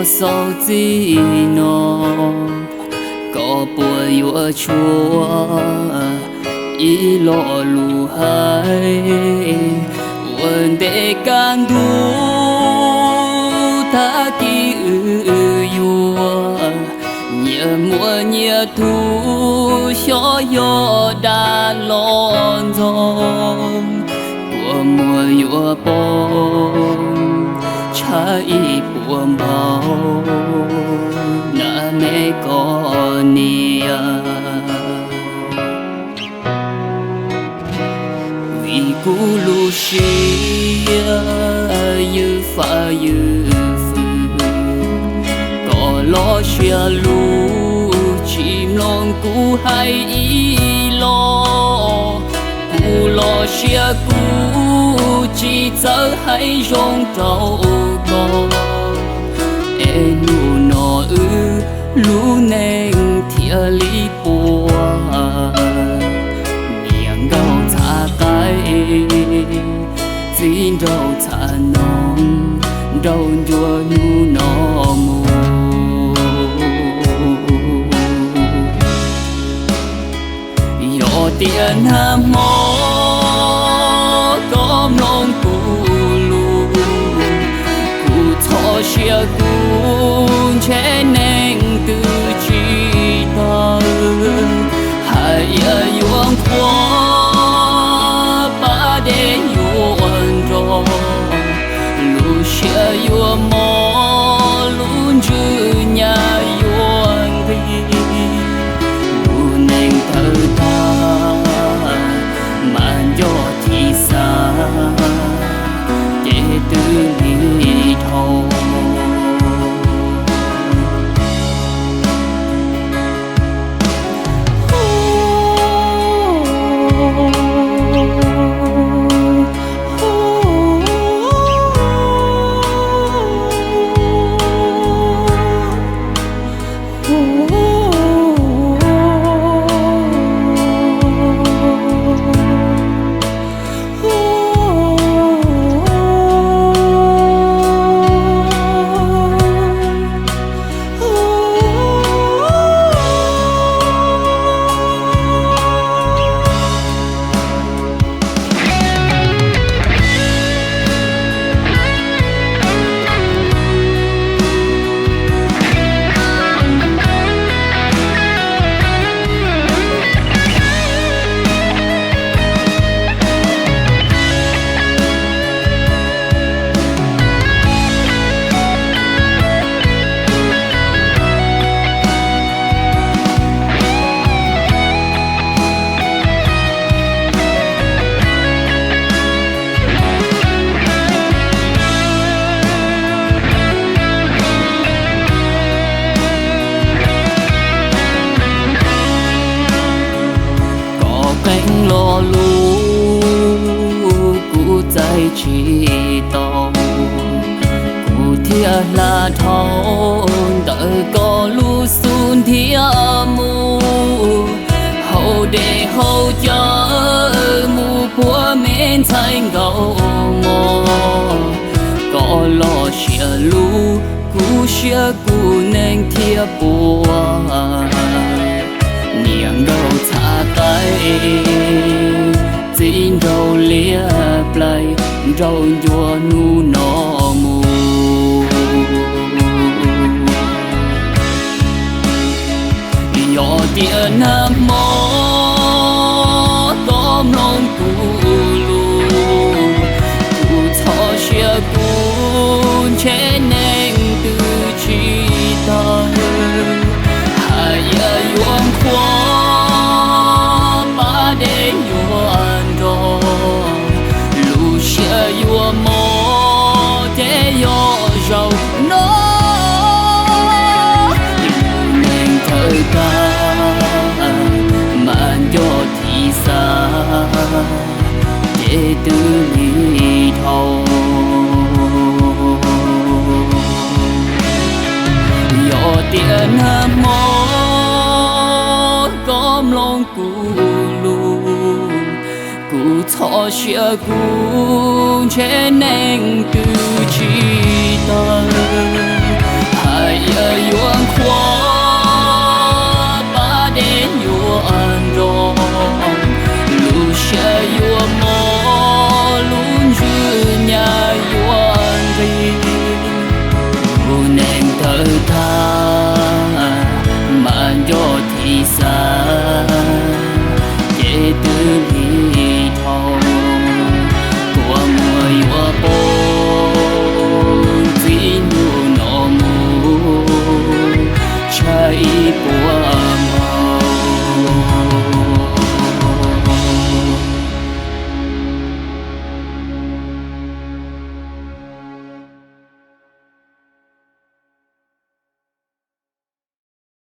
Xaus txij no, koj puas yuav tshuav ib lo lus hais ua ntej kaj ntug? Tag kis wb yuav nyias muaj nyias tus xyov yog dag los ntxoog, kua muag yuav poob tshab ib puas npaug na me koj niam. Vim kuv lub siab ywj fab ywj fwm, koj los siab lug tsis mloog kuv hais ib los. Kuv los siab kuv tsis txawj hais zoo rau koj, es hnub no wb lub neej thiaj li puas. Niam nkauj txhav qaib, txiv nraug txhav noog, nraug ncua hnub no mus. Yog tias nag hmo koj mloog kuv lus, kuv txhoj siab kuv ntshe neeg twg tsis tawg. Hais yuav nqhuab pas dej yuav nrog, lub siab yuav mob lub ntsws nyaj yuav nqig. Lub neej tawg tag mas nco tsis xav, ces twb lig dhau. Koj qee lo lus kuv txais tsis tau, kuv thiaj hla dhau ntawm koj lub xub ntiag mus. Haus dej haus cawv mus puag me ntxhais nkauj mog, koj los siab lug kuv siab kuv neeg thiaj puas. Niam nkauj txhav qaib, txiv nraug liab plaig, nraug ncua hnub no mus. Yog tias nag hmo koj mloog kuv lus, kuv txhoj siab kuv ntshe neeg twg tsis tawg. Hais yuav nqhuab pas dej yuav nrog, lub siab yuav mob ces yog zaum no. Lub neej tawg tag mas nco tsis xav, ces twb lig dhau. Yog tias nag hmo koj mloog kuv lus, kuv txhoj siab kuv ntshe neeg twg tsis tawg. Hais Yuav qhuas